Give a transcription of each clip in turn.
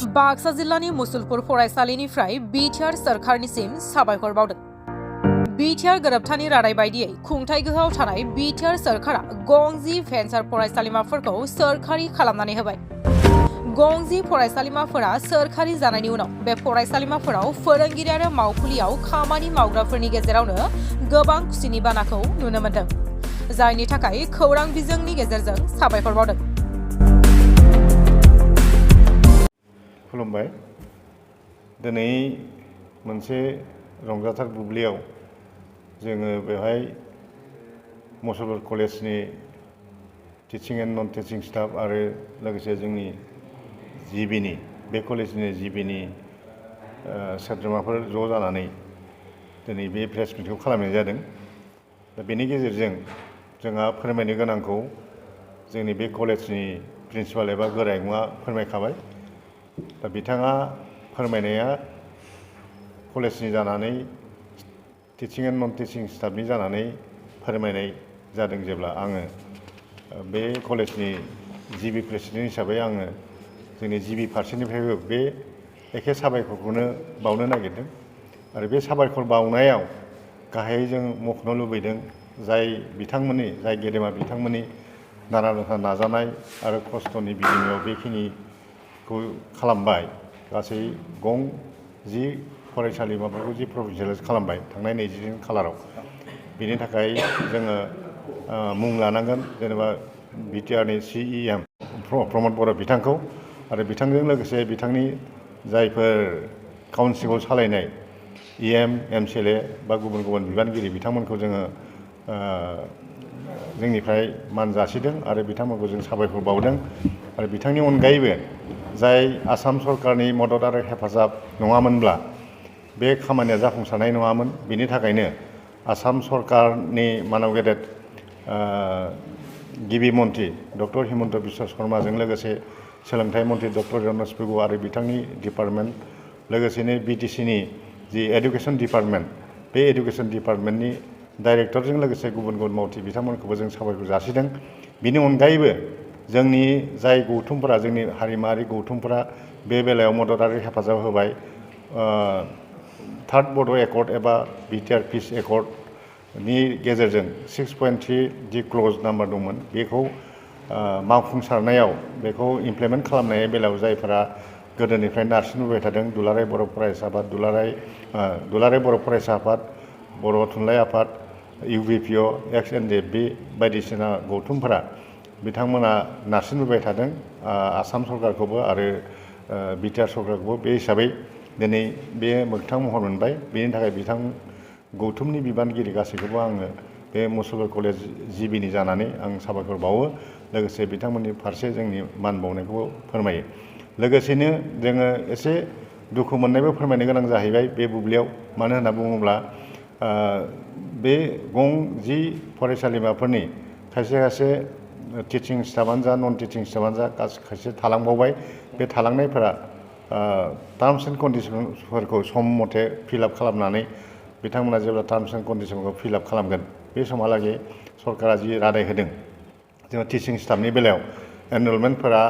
बाक्सा जिल्लानि मुसलपुर फरायसालिनिफ्राय बिटिआर सोरखारनिसिम साबायखर बावदों। बिटिआर गोरोबथानि रादाय बायदियै खुंथाय गोहोआव थानाय बिटिआर सोरखारा गंजि भेन्सार फरायसालिमाफोरखौ सोरखारि खालामनानै होबाय। गंजि फरायसालिमाफोरा सोरखारि जानायनि उनाव बे फरायसालिमाफोराव फोरोंगिरि आरो मावखुलियाव खामानि मावग्राफोरनि गेजेरावनो गोबां खुसिनि बानाखौ नुनो मोन्दों, जायनि थाखाय खौरां बिजोंनि गेजेरजों साबायखर बावदों। खुलुमबाय। दिनै मोनसे रंजाथाव बुब्लियाव जोङो बेवहाय मुसलपुर कलेजनि teaching and non teaching staff आरो लोगोसे जोंनि जिबिनि बे कलेजनि जिबिनि सोद्रोमाफोर ज' जानानै दिनै बे प्रेस मिटखौ खालामनाय जादों। दा बेनि गेजेरजों जोंहा फोरमायनो गोनांखौ जोंनि बे कलेजनि प्रिन्सिपाल एबा गोरायुङा फोरमायखाबाय। दा बिथाङा फोरमायनाया कलेजनि जानानै टिचिं एन्ड नन टिचिं स्टाफनि जानानै फोरमायनाय जादों। जेब्ला आङो बे कलेजनि जिबि प्रेसिडेन्ट हिसाबै आङो जोंनि जिबि फारसेनिफ्रायबो बे एखे साबायखरखौनो बावनो नागिरदों। आरो बे साबायखर बावनायाव गाहायै जों मख'नो लुबैदों जाय गेदेमा बिथांमोननि नारा नाथा नाजानाय आरो खस्थ'नि बिनिमयाव बेखिनिखौ खालामबाय। गासै गं10 फरायसालिमाफोरखौ जि प्रभिन्सियेलाइज खालामबाय थांनाय 20 खालाराव। बेनि थाखाय जोङो मुं लानांगोन जेनेबा बिटिआरनि CEM प्रमद बर' बिथांखौ आरो बिथांजों लोगोसे बिथांनि जायफोर काउन्सिलखौ सालायनाय EM MCLA बा गुबुन गुबुन बिबानगिरि बिथांमोनखौ जोङो जोंनिफ्राय मान जासिदों आरो बिथांमोनखौ जों साबायखर बावदों। आरो बिथांनि अनगायैबो जाय आसाम सरकारनि मदद आरो हेफाजाब नङामोनब्ला बे खामानिया जाफुंसारनाय नङामोन। बेनि थाखायनो आसाम सरकारनि मानब गेदेर गिबि मन्त्रि डक्टर हिमन्त बिश्व शर्माजों लोगोसे सोलोंथाइ मन्त्रि डक्टर रनज पेगु आरो बिथांनि डिपार्टमेन्ट लोगोसेनो BTCनि जि एडुकेसन डिपार्टमेन्ट बे एडुकेसन डिपार्टमेन्टनि डाइरेक्टरजों लोगोसे गुबुन गुबुन मावथि बिथांमोनखौबो जों साबायखर जासिदों। बिनि अनगायैबो जोंनि जाय गौथुमफोरा जोंनि हारिमुआरि गौथुमफोरा बे बेलायाव मदद आरो हेफाजाब होबाय। थार्ड बड' एकर्ड एबा बिटिआर पिस एकर्डनि गेजेरजों 6.3 जि क्ल'ज नाम्बार दंमोन बेखौ मावफुंसारनायाव बेखौ इमप्लिमेन्ट खालामनाय बेलायाव जायफोरा गोदोनिफ्राय नारसिनबोबाय थादों दुलाराय बर' फरायसा आफाद, दुलाराय बर' फरायसा आफाद, बर' थुनलाइ आफाद, UBPO, XNDFB बायदिसिना गौथुमफोरा बिथांमोना नारसिनबोबाय थादों आसाम सरकारखौबो आरो बिटिआर सरकारखौबो। बे हिसाबै दिनै बे मोगथां महर मोनबाय। बेनि थाखाय बिथां गौथुमनि बिबानगिरि गासैखौबो आङो बे मुसलपुर कलेज जिबिनि जानानै आं साबायखर बावो। लोगोसे बिथांमोननि फारसे जोंनि मान बावनायखौ फोरमायो। लोगोसेनो जोङो एसे दुखु मोननायबो फोरमायनो गोनां जाहैबाय बे बुब्लियाव। मानो होनना बुङोब्ला बे गं10 फरायसालिमाफोरनि खायसे टिचिं स्टाफानो जा नन टिचिं स्टाफानो जा खायसे थालांबावबाय। बे थालांनायफोरा टार्म्स एन्ड कन्डिसनफोरखौ सम मथे फिलआप खालामनानै बिथांमोना जेब्ला टार्म्स एन्ड कन्डिसनखौ फिलआप खालामगोन बे समहालागै सरकारा जि रादाय होदों जोङो टिचिं स्टाफनि बेलायाव एनरलमेन्टफोरा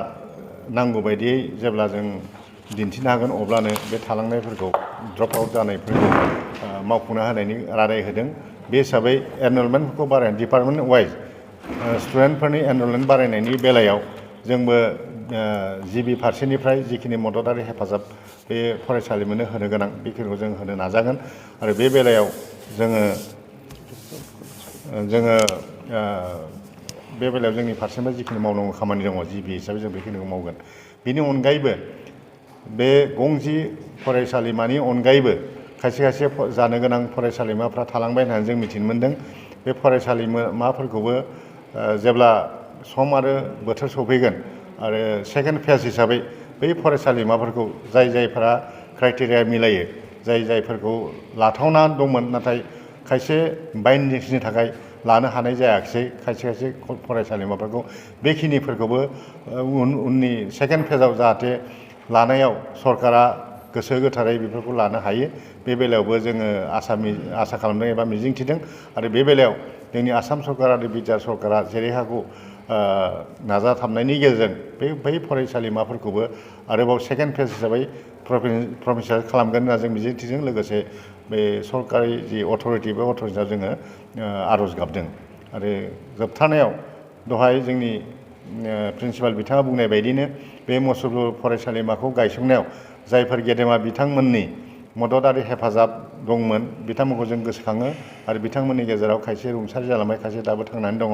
नांगौ बायदियै जेब्ला जों दिन्थिनो हागोन अब्लानो बे थालांनायफोरखौ ड्रप आउट जानायफोरखौ मावफुंना होनायनि रादाय होदों। बे हिसाबै एनरलमेन्टफोरखौ बारायनाय डिपार्टमेन्ट वाइज स्टुडेन्टफोरनि एनरलमेन्ट बारायनायनि बेलायाव जोंबो जिबि फारसेनिफ्राय जिखिनि मददारि हेफाजाब बे फरायसालिमानो होनो गोनां बेखिनिखौ जों होनो नाजागोन। आरो बे बेलायाव जोङो बे बेलायाव जोंनि फारसेनिफ्राय जिखिनि मावनांगौ खामानि दङ जिबि हिसाबै जों बेखिनिखौ मावगोन। बेनि अनगायैबो बे गं10 फरायसालिमानि अनगायैबो खायसे जानो गोनां फरायसालिमाफ्रा थालांबाय होननानै जों मिथिनो मोन्दों। बे फरायसालिमाफोरखौबो जेब्ला सम आरो बोथोर सफैगोन आरो सेकेन्ड फेज हिसाबै बै फरायसालिमाफोरखौ जायफोरा क्राइटेरिया मिलायो जायफोरखौ लाथावना दंमोन नाथाय खायसे बाइन्डिंसनि थाखाय लानो हानाय जायाखिसै खायसे फरायसालिमाफोरखौ बेखिनिफोरखौबो उननि सेकेन्ड फेजाव जाहाथे लानायाव सरकारा गोसो गोथारै बेफोरखौ लानो हायो बे बेलायावबो जोङो आसा खालामदों एबा मिजिंथिदों। आरो बे बेलायाव जोंनि आसाम सरकार आरो बिटिआर सरकारा जेरै हागौ नाजाथाबनायनि गेजेरजों बै फरायसालिमाफोरखौबो आरोबाव सेकेन्ड फेज हिसाबै प्रभिन्सियेल खालामगोन होनना जों मिजिंथिदों लोगोसे बे सरकारि जि अथ'रिटि बे अथ'रिटियाव जोङो आर'ज गाबदों आरो जोबथारनायाव दहाय जोंनि प्रिन्सिपाल बिथाङा बुंनाय बायदिनो बे मुसलपुर फरायसालिमाखौ गायसंनायाव जायफोर गेदेमा बिथांमोननि मदद आरो हेफाजाब दंमोन बिथांमोनखौ जों गोसोखाङो आरो बिथांमोननि गेजेराव खायसे रुंसारि जालांबाय खायसे दाबो थांनानै दङ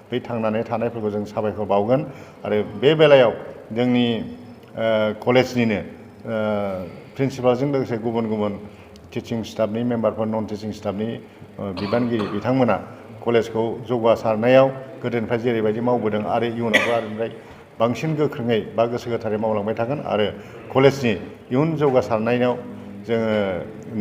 बै थांनानै थानायफोरखौ जों साबायखर बावगोन आरो बे बेलायाव जोंनि कलेजनिनो प्रिन्सिपालजों लोगोसे गुबुन गुबुन टिचिं स्टाफनि मेम्बारफोर नन टिचिं स्टाफनि बिबानगिरि बिथांमोना कलेजखौ जौगासारनायाव गोदोनिफ्राय जेरैबायदि मावबोदों आरो इयुनावबो आरोनिफ्राय बांसिन गोख्रोङै बा गोसो गोथारै मावलांबाय थागोन आरो कलेजनि इयुन जौगासारनायाव जोङो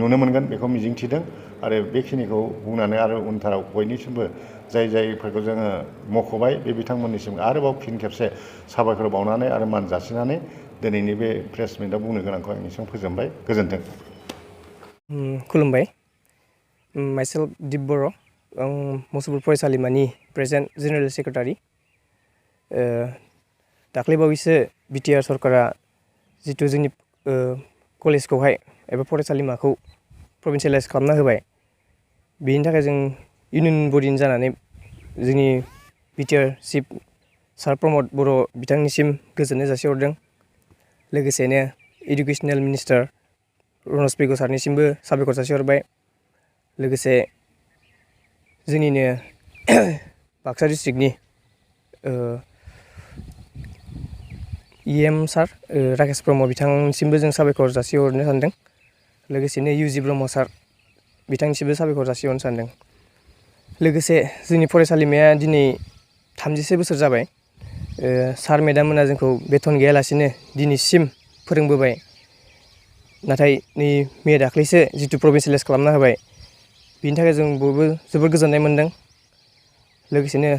नुनो मोनगोन बेखौ मिजिंथिदों आरो बेखिनिखौ बुंनानै आरो उनथाराव बयनिसिमबो जायफोरखौ जोङो मख'बाय बे बिथांमोननिसिम आरोबाव फिन खेबसे साबायखर बावनानै आरो मान जासिनानै दिनैनि बे प्रेस मिटआव बुंनो गोनांखौ आं एसेबां फोजोबबाय गोजोन्थों। खुलुमबाय माइसेल्फ दिप बर' आं मुसलपुर फरायसालिमानि प्रेजेन्ट जेनेरेल सेक्रेटारि दाख्लैबावैसो बिटिआर सरकारा जिथु जोंनि कलेजखौहाय एबा फरायसालिमाखौ प्रभिन्सियेलाइज खालामना होबाय बेनि थाखाय जों इउनियन बडिनि जानानै जोंनि बिटिआर चिफ सार प्रमद बर' बिथांनिसिम गोजोननाय जासिहरदों लोगोसेनो इडुकेसनेल मिनिस्टार रनज पेगु सारनिसिमबो साबायखर जासिहरबाय लोगोसे जोंनिनो बाक्सा डिस्ट्रिक्टनि EM सार राकेश ब्रह्म बिथांनिसिमबो जों साबायखर जासिहरनो सानदों लोगोसेनो UG ब्रह्म सार बिथांनिसिमबो साबायखर जासिहरनो सानदों लोगोसे जोंनि फरायसालिमाया दिनै 30 बोसोर जाबाय सार मेडाममोना जोंखौ बेथन गैयालासिनो दिनैसिम फोरोंबोबाय नाथाय नै मैया दाख्लैसो जिथु प्रभिन्सियेलाइज खालामना होबाय बिनि थाखाय जों बयबो जोबोर गोजोननाय मोनदों लोगोसेनो